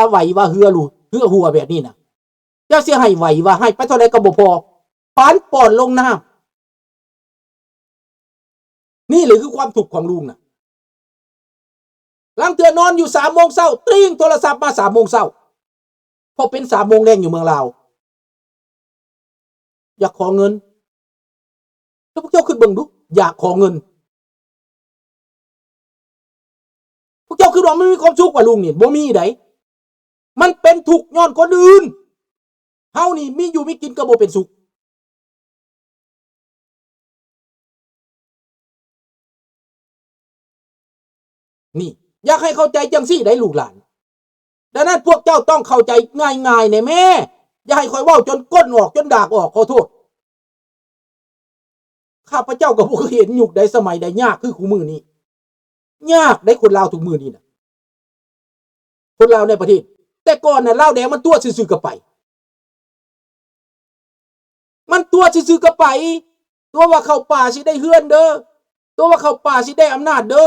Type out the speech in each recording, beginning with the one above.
ໄຫວວ່າເຮືອຫຼູ ເຮືອຮົ່ວແບບນີ້ນະ ເຈົ້າຊິໃຫ້ໄຫວວ່າໃຫ້ໄປເທົ່າໃດກໍບໍ່ພໍ ປານປ່ອນລົງນ້ຳ. ນີ້ແຫຼະຄືຄວາມທຸກຂອງລຸງນະ. ລາງເທື່ອນອນຢູ່ສາມໂມງເຊົ້າ ຕີງໂທລະສັບມາສາມໂມງເຊົ້າ ເພາະເປັນສາມໂມງແລງຢູ່ເມືອງລາວ ຢາກຂໍເງິນ. ແລ້ວພວກເຈົ້າຄິດເບິ່ງດູ ຢາກຂໍເງິນ ພວກເຈົ້າຄິດວ່າມັນມີຄວາມສຸກວ່າລຸງນີ້? ບໍ່ມີໃດ໋ ມັນເປັນທຸກຍ້ອນຄົນອື່ນ. ເຮົານີ້ມີຢູ່ມີກິນກໍບໍ່ເປັນສຸກ. ນີ້ ຢາກໃຫ້ເຂົ້າໃຈຈັ່ງຊີ້ໄດ໋ລູກຫຼານ. ດັ່ງນັ້ນພວກເຈົ້າຕ້ອງເຂົ້າໃຈງ່າຍໆແດ່ແມ້. ຢ່າໃຫ້ຂ້ອຍເວົ້າຈົນກົ້ນອອກ ຈົນດາກອອກ ຂໍໂທດ. ຂ້າພະເຈົ້າກໍບໍ່ເຄີຍເຫັນຍຸກໃດສະໄໝໃດຍາກຄືຄູ່ມື້ນີ້. ຍາກໄດ໋ຄົນລາວທຸກມື້ນີ້ນະ. ຄົນລາວໃນປະເທດ ແຕ່ກ່ອນນະ ລາວແດງມັນຕົວະຊື່ໆກໍໄປ ມັນຕົວະຊື່ໆກໍໄປ ຕົວະວ່າເຂົ້າປ່າຊິໄດ້ເຮືອນເດີ ຕົວະວ່າເຂົ້າປ່າຊິໄດ້ອຳນາດເດີ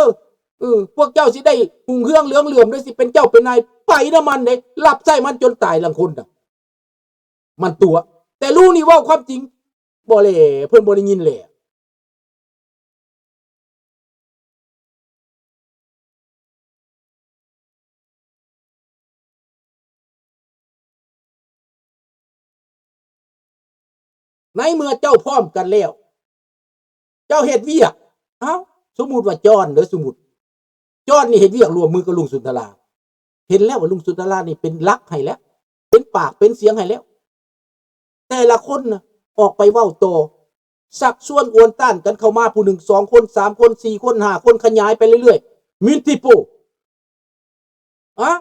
ເອີ ພວກເຈົ້າຊິໄດ້ຮຸ່ງເຮືອງເຫຼືອງເຫຼື້ອມເດີ ຊິເປັນເຈົ້າເປັນນາຍ ໄປນຳມັນເດ້ ຮັບໃຊ້ມັນຈົນຕາຍລາງຄົນນະ ມັນຕົວະ. ແຕ່ລຸງນີ້ເວົ້າຄວາມຈິງ ບໍ່ແຫຼະ ເພິ່ນບໍ່ໄດ້ຍິນແຫຼະ. ໃນເມື່ອເຈົ້າພ້ອມກັນແລ້ວ ເຈົ້າເຮັດວຽກ ເອົ້າ ສົມມຸດວ່າຈອນເດີ ສົມມຸດ ຈອນນີ້ເຮັດວຽກຮ່ວມມືກັບລຸງສຸນທະລາ ເຫັນແລ້ວວ່າລຸງສຸນທະລານີ້ເປັນຫຼັກໃຫ້ແລ້ວ ເປັນປາກເປັນສຽງໃຫ້ແລ້ວ. ແຕ່ລະຄົນນະ ອອກໄປເວົ້າຕໍ່ ຊັກຊວນອວນຕ້ານກັນເຂົ້າມາ ຜູ້ໜຶ່ງສອງຄົນ ສາມຄົນ ສີ່ຄົນ ຫ້າຄົນ ຂະຫຍາຍໄປເລື້ອຍໆ multiple ອະ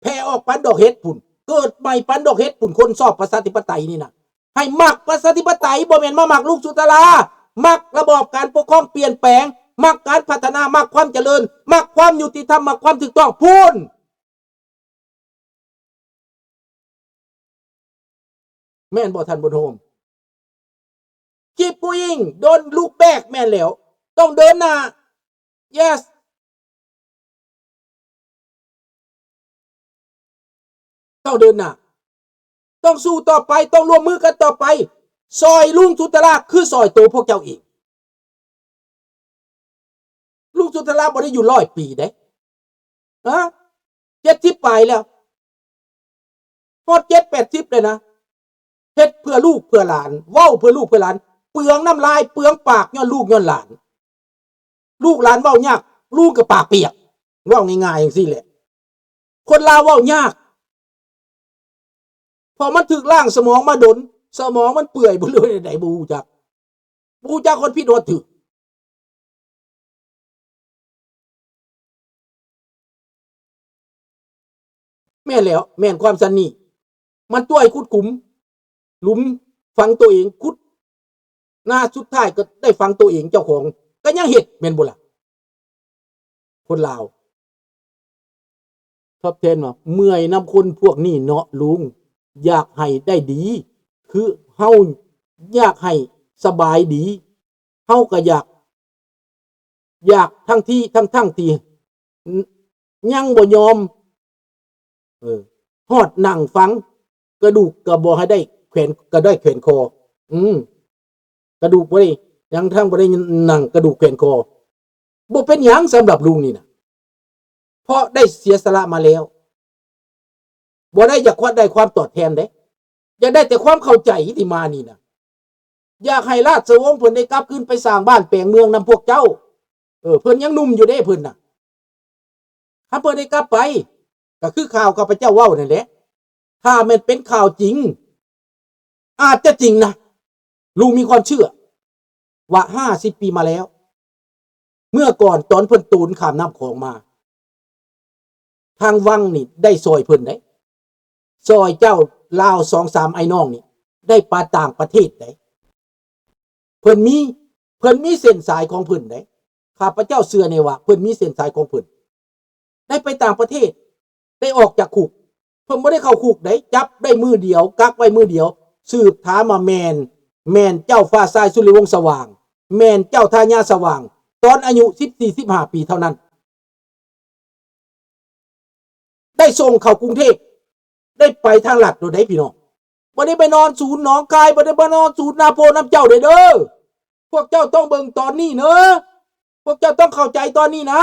ແຜ່ອອກປານດອກເຫັດພຸ້ນ ເກີດໃໝ່ປານດອກເຫັດພຸ້ນ ຄົນຊອບປະຊາທິປະໄຕນີ້ນະ. ໃຫ້ມັກປະຊາທິປະໄຕ ບໍ່ແມ່ນມາມັກລຸງສຸນທະລາ ມັກລະບອບການປົກຄອງປ່ຽນແປງ ມັກການພັດທະນາ ມັກຄວາມຈະເລີນ ມັກຄວາມຍຸຕິທຳ ມັກຄວາມຖືກຕ້ອງພຸ້ນ. ແມ່ນບໍ່ທ່ານບຸນໂຮມ? Keep going, don't look back. ແມ່ນແລ້ວ ຕ້ອງເດີນໜ້າ Yes. ຕ້ອງເດີນໜ້າ ຕ້ອງສູ້ຕໍ່ໄປ ຕ້ອງຮ່ວມມືກັນຕໍ່ໄປ ຊ່ອຍລຸງສຸນທະລາ ຄືຊ່ອຍໂຕພວກເຈົ້າເອງ. ລຸງສຸນທະລາບໍ່ໄດ້ຢູ່ຮ້ອຍປີເດ້ ຮະ ເຈັດສິບປາຍແລ້ວ ຮອດເຈັດແປດສິບແລ້ວນະ. ເຮັດເພື່ອລູກເພື່ອຫຼານ ເວົ້າເພື່ອລູກເພື່ອຫຼານ ເປືອງນ້ຳລາຍເປືອງປາກຍ້ອນລູກຍ້ອນຫຼານ. ລູກຫຼານເວົ້າຍາກ ລຸງກໍປາກປຽກ ເວົ້າງ່າຍໆຈັ່ງຊີ້ແຫຼະ. ຄົນລາວເວົ້າຍາກ ເພາະມັນຖືກລ້າງສະໝອງມາດົນ ສະໝອງມັນເປື່ອຍບໍ່ເລີຍໃດ ບໍ່ຮູ້ຈັກ ບໍ່ຮູ້ຈັກຮອດຜິດຮອດຖືກ. ແມ່ນແລ້ວ ແມ່ນຄວາມສັນນີ້ ມັນຕົວະໃຫ້ຂຸດຂຸມ ຫຼຸມຝັງໂຕເອງ ຂຸດ ນາ ສຸດທ້າຍກໍໄດ້ຝັງໂຕເອງ ເຈົ້າຂອງກໍຍັງເຮັດ ແມ່ນບໍ່ລະ? ຄົນລາວ ຕອບແທນວ່າ ເມື່ອຍນຳຄົນພວກນີ້ເນາະລຸງ ຢາກໃຫ້ໄດ້ດີ ຄືເຮົາຢາກໃຫ້ສະບາຍດີ ເຮົາກໍຢາກ ຢາກທັງທີ່ ທັງໆທີ່ ຍັງບໍ່ຍອມ ເອີ ຮອດນັ່ງຟັງ ກະດູກກໍບໍ່ໃຫ້ໄດ້ແຂວນ ກໍໄດ້ແຂວນຄໍ ອືມ ກະດູກບໍ່ໄດ້ ຍັງທັງບໍ່ໄດ້ນັ່ງ ກະດູກແຂວນຄໍ ບໍ່ເປັນຫຍັງສຳລັບລຸງນີ້ນະ ເພາະໄດ້ເສຍສະຫຼະມາແລ້ວ ບໍ່ໄດ້ຢາກຄວາມ ໄດ້ຄວາມຕອບແທນເດ້ ຢາກໄດ້ແຕ່ຄວາມເຂົ້າໃຈທີ່ມານີ້ນະ. ຢາກໃຫ້ລາຊະວົງເພິ່ນໄດ້ກັບຄືນໄປສ້າງບ້ານແປງເມືອງນຳພວກເຈົ້າ ເອີ ເພິ່ນຍັງໜຸ່ມຢູ່ເດ້ເພິ່ນນະ ຄັນເພິ່ນໄດ້ກັບໄປ ກໍຄືຂ່າວຂ້າພະເຈົ້າເວົ້ານັ້ນແຫຼະ ຖ້າແມ່ນເປັນຂ່າວຈິງ ອາດຈະຈິງນະ ລຸງມີຄວາມເຊື່ອວ່າຫ້າສິບປີມາແລ້ວ ເມື່ອກ່ອນຕອນເພິ່ນໂຕນຂ້າມນ້ຳຂອງມາ ທາງວັງນີ້ໄດ້ຊ່ອຍເພິ່ນເດ້ ຊ່ອຍເຈົ້າລາວສອງສາມອ້າຍນ້ອງນີ້ໄດ້ໄປຕ່າງປະເທດເດ້ ເພິ່ນມີ ເພິ່ນມີເສັ້ນສາຍຂອງເພິ່ນເດ້ ຂ້າພະເຈົ້າເຊື່ອແນ່ວ່າເພິ່ນມີເສັ້ນສາຍຂອງເພິ່ນ ໄດ້ໄປຕ່າງປະເທດ ໄດ້ອອກຈາກຄຸກ ເພິ່ນບໍ່ໄດ້ເຂົ້າຄຸກເດ້ ຈັບໄດ້ມື້ດຽວ ກັກໄວ້ມື້ດຽວ ສືບຖາມວ່າແມ່ນ ແມ່ນເຈົ້າຟ້າຊາຍສຸລິວົງສະຫວ່າງ ແມ່ນເຈົ້າທາຍາດສະຫວ່າງ ຕອນອາຍຸສິບສີ່ ສິບຫ້າປີເທົ່ານັ້ນ ໄດ້ສົ່ງເຂົ້າກຸງເທບ ໄດ້ໄປທາງລັດໂລດເດ້ພີ່ນ້ອງ. ບໍ່ໄດ້ໄປນອນສູນໜອງຄາຍ ບໍ່ໄດ້ໄປນອນສູນນາໂພນຳເຈົ້າເດ້ເດີ. ພວກເຈົ້າຕ້ອງເບິ່ງຕອນນີ້ເນາະ ພວກເຈົ້າຕ້ອງເຂົ້າໃຈຕອນນີ້ນະ.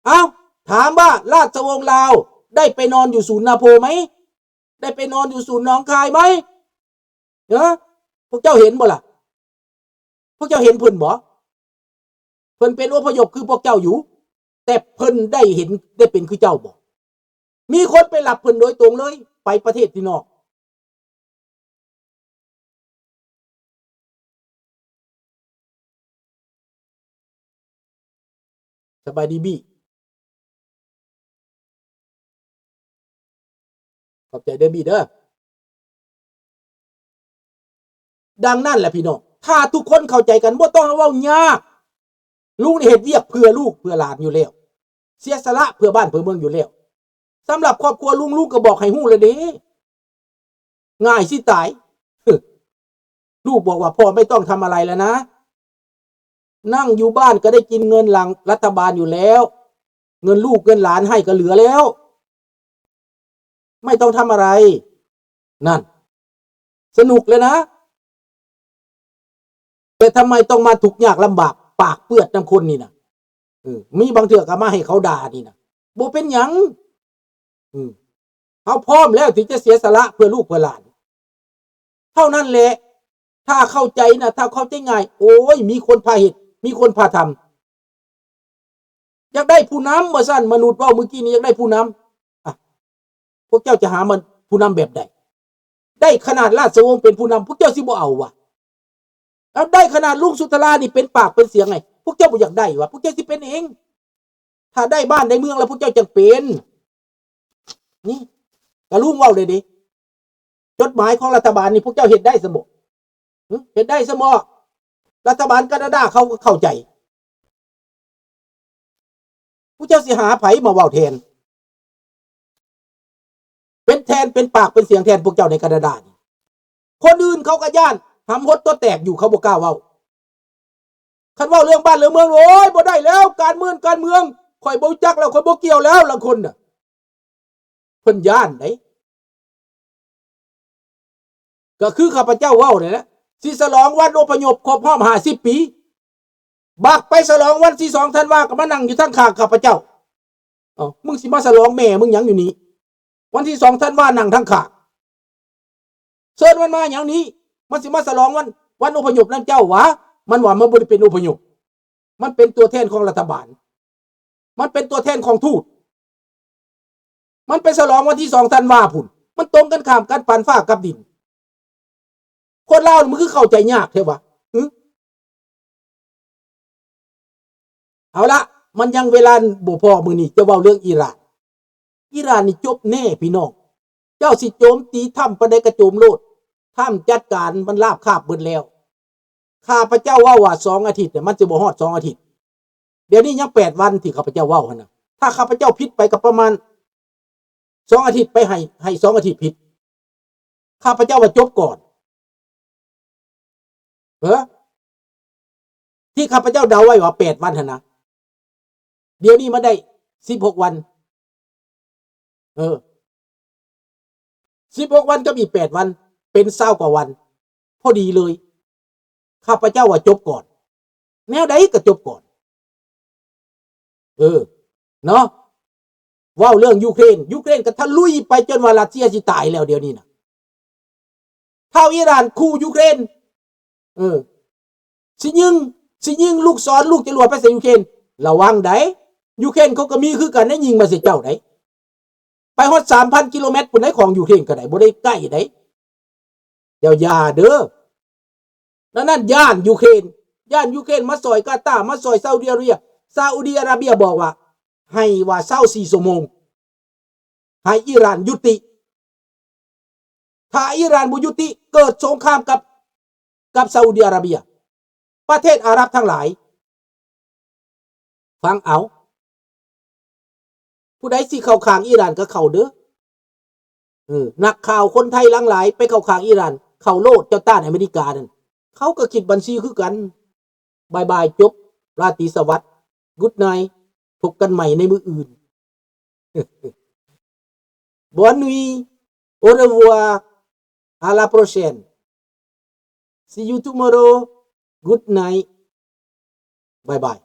ເອົ້າ ຖາມວ່າລາຊະວົງລາວໄດ້ໄປນອນຢູ່ສູນນາໂພໄໝ? ໄດ້ໄປນອນຢູ່ສູນໜອງຄາຍໄໝ? ເອີ ພວກເຈົ້າເຫັນບໍ່ລະ? ພວກເຈົ້າເຫັນເພິ່ນບໍ່? ເພິ່ນເປັນອົບພະຍົບຄືພວກເຈົ້າຢູ່ ແຕ່ເພິ່ນໄດ້ເຫັນ ໄດ້ເປັນຄືເຈົ້າບໍ່? ມີຄົນໄປຮັບເພິ່ນໂດຍຕົງເລີຍ ໄປປະເທດທີ່ນອກ. ສະບາຍດີບີ ຂອບໃຈເດີບີເດີ. ດັ່ງນັ້ນແຫຼະພີ່ນ້ອງ ຖ້າທຸກຄົນເຂົ້າໃຈກັນ ບໍ່ຕ້ອງເວົ້າຍາກ. ລຸງນີ້ເຮັດວຽກເພື່ອລູກເພື່ອຫຼານຢູ່ແລ້ວ ເສຍສະຫຼະເພື່ອບ້ານເພື່ອເມືອງຢູ່ແລ້ວ. ສຳລັບຄອບຄົວລຸງ ລຸງກໍບອກໃຫ້ຮູ້ແລ້ວເດ້ ງ່າຍຊິຕາຍ. ລູກບອກວ່າ ພໍ່ໄມ່ຕ້ອງທຳອະໄລແລ້ວນະ ນັ່ງຢູ່ບ້ານກໍໄດ້ກິນເງິນຫຼັງລັດຖະບານຢູ່ແລ້ວ ເງິນລູກເງິນຫຼານໃຫ້ກໍເຫຼືອແລ້ວ ໄມ່ຕ້ອງທຳອະໄລ. ນັ້ນ ສະໜຸກເລີຍນະ. ແຕ່ທຳໄມຕ້ອງມາທຸກຍາກລຳບາກ ປາກເປື້ອນນຳຄົນນີ້ນະ? ເອີ ມີບາງເທື່ອກໍມາໃຫ້ເຂົາດ່ານີ້ນະ ບໍ່ເປັນຫຍັງ. ເຮົາພ້ອມແລ້ວທີ່ຈະເສຍສະຫຼະເພື່ອລູກເພື່ອຫຼານ ເທົ່ານັ້ນແຫຼະ. ຖ້າເຂົ້າໃຈນະ ຖ້າເຂົ້າໃຈງ່າຍ ໂອ້ຍ ມີຄົນພາເຮັດ ມີຄົນພາທຳ. ຢາກໄດ້ຜູ້ນຳວ່າຊັ້ນ ມະນຸດເວົ້າມື້ກີ້ນີ້ ຢາກໄດ້ຜູ້ນຳ. ອະ ພວກເຈົ້າຈະຫາມາ ຜູ້ນຳແບບໃດ? ໄດ້ຂະໜາດລາຊະວົງເປັນຜູ້ນຳ ພວກເຈົ້າຊິບໍ່ເອົາຫວາ? ເອົາ ໄດ້ຂະໜາດລຸງສຸດທະລານີ້ເປັນປາກເປັນສຽງໃຫ້ ພວກເຈົ້າບໍ່ຢາກໄດ້ຫວາ? ພວກເຈົ້າຊິເປັນເອງ. ຖ້າໄດ້ບ້ານໄດ້ເມືອງແລ້ວ ພວກເຈົ້າຈັ່ງເປັນ. ນີ້ ກະລຸງເວົ້າເລີຍເດ້ ຈົດໝາຍຂອງລັດຖະບານນີ້ ພວກເຈົ້າເຮັດໄດ້ຊັ້ນບໍ່? ຫຶ? ເຮັດໄດ້ຊັ້ນບໍ່? ລັດຖະບານການາດາເຂົາກໍເຂົ້າໃຈ. ພວກເຈົ້າຊິຫາໃຜມາເວົ້າແທນ? ເປັນແທນ ເປັນປາກເປັນສຽງແທນພວກເຈົ້າໃນການາດານີ້. ຄົນອື່ນເຂົາກໍຢ້ານ ຫຳຫົດຕົວແຕກຢູ່ ເຂົາບໍ່ກ້າເວົ້າ. ຄັນເວົ້າເລື່ອງບ້ານເລື່ອງເມືອງ ໂອ້ຍ ບໍ່ໄດ້ແລ້ວ ການເມືອງ ການເມືອງ ຂ້ອຍບໍ່ຮູ້ຈັກແລ້ວ ຂ້ອຍບໍ່ກ່ຽວແລ້ວ ລາງຄົນນະ ເພິ່ນຢ້ານເດ້. ກໍຄືຂ້າພະເຈົ້າເວົ້ານີ້ແຫຼະ ຊິສະຫຼອງວັນອົບພະຍົບຄົບຮອບຫ້າສິບປີ ບັກໄປສະຫຼອງວັນທີສອງທັນວາ ກໍມານັ່ງຢູ່ທາງຂ້າງຂ້າພະເຈົ້າ. ເອົ້າ ມຶງຊິມາສະຫຼອງແມ່ມຶງຫຍັງຢູ່ນີ້? ວັນທີສອງທັນວານັ່ງທາງຂ້າງ ເຊີນມັນມາຫຍັງນີ້? ມັນຊິມາສະຫຼອງວັນ ວັນອົບພະຍົບນຳເຈົ້າຫວາ? ມັນວ່າມັນບໍ່ໄດ້ເປັນອົບພະຍົບ ມັນເປັນຕົວແທນຂອງລັດຖະບານ ມັນເປັນຕົວແທນຂອງທູດ. ມັນໄປສະຫຼອງວັນທີສອງທັນວາພຸ້ນ ມັນຕົງກັນຂ້າມກັນປານຟ້າກັບດິນ. ຄົນລາວນີ້ມັນຄືເຂົ້າໃຈຍາກແທ້ຫວາ? ຫຶ? ເອົາລະ ມັນຍັງເວລາບໍ່ພໍ ມື້ນີ້ຈະເວົ້າເລື່ອງອີຣານ. ອີຣານນີ້ຈົບແນ່ພີ່ນ້ອງ. ເຈົ້າຊິໂຈມຕີທຳປານໃດກໍໂຈມໂລດ. ທຳຈັດການມັນລາບຄາບເບິດແລ້ວ. ຂ້າພະເຈົ້າເວົ້າວ່າສອງອາທິດ ມັນຊິບໍ່ຮອດສອງອາທິດ. ດຽວນີ້ຍັງແປດວັນທີ່ຂ້າພະເຈົ້າເວົ້າຫັ້ນນະ. ຖ້າຂ້າພະເຈົ້າຜິດໄປກໍປະມານສອງອາທິດ ໄປໃຫ້ ໃຫ້ສອງອາທິດຜິດ. ຂ້າພະເຈົ້າວ່າຈົບກ່ອນ. ເອີ ທີ່ຂ້າພະເຈົ້າເດົາໄວ້ວ່າແປດວັນຫັ້ນນະ. ດຽວນີ້ມັນໄດ້ສິບຫົກວັນ. ເອີ ສິບຫົກວັນກັບອີກແປດວັນ ເປັນຊາວກວ່າວັນ ພໍດີເລີຍ. ຂ້າພະເຈົ້າວ່າຈົບກ່ອນ. ແນວໃດກໍຈົບກ່ອນ. ເອີ ເນາະ ເວົ້າເລື່ອງຢູເຄຣນ ຢູເຄຣນກໍທະລຸຍໄປຈົນວ່າຣັດເຊຍຊິຕາຍແລ້ວດຽວນີ້ນະ. ທ້າວອີຣານຂູ່ຢູເຄຣນ ເອີ ຊິຍິງ ຊິຍິງລູກສອນ ລູກຈະຫຼວດໄປໃສ່ຢູເຄຣນ. ລະວັງໃດ໋ ຢູເຄຣນເຂົາກໍມີຄືກັນໄດ໋ ຍິງມາໃສ່ເຈົ້າໃດ໋. ໄປຮອດສາມພັນກິໂລແມັດພຸ້ນໃດ໋ ຂອງຢູເຄຣນກໍໄດ້ ບໍ່ໄດ້ໃກ້ໃດ໋. ເຈົ້າຢ່າເດີ. ດັ່ງນັ້ນຢ້ານຢູເຄຣນ ຢ້ານຢູເຄຣນມາຊ່ອຍກາຕາ ມາຊ່ອຍຊາອຸດີອາຣາເບຍ. ຊາອຸດີອາຣາເບຍບອກວ່າ ໃຫ້ວ່າຊາວສີ່ຊົ່ວໂມງ ໃຫ້ອີຣານຍຸຕິ. ຖ້າອີຣານບໍ່ຍຸຕິ ເກີດສົງຄາມກັບ ກັບຊາອຸດີອາຣາເບຍ. ປະເທດອາຣັບທັງຫຼາຍ ຟັງເອົາ. ຜູ້ໃດຊິເຂົ້າຂ້າງອີຣານກໍເຂົ້າເດີ. ເອີ ນັກຂ່າວຄົນໄທຫຼັ່ງໄຫຼໄປເຂົ້າຂ້າງອີຣານ ເຂົ້າໂລດ ເຈົ້າຕ້ານອາເມລິການັ້ນ. ເຂົາກໍຄິດບັນຊີຄືກັນ. ບາຍບາຍ ຈົບ ລາຕີສະຫວັດ Good night ພົບກັນໃໝ່ໃນມື້ອື່ນ. Bonne nuit. Au revoir. À la prochaine. See you tomorrow. Good night. Bye bye.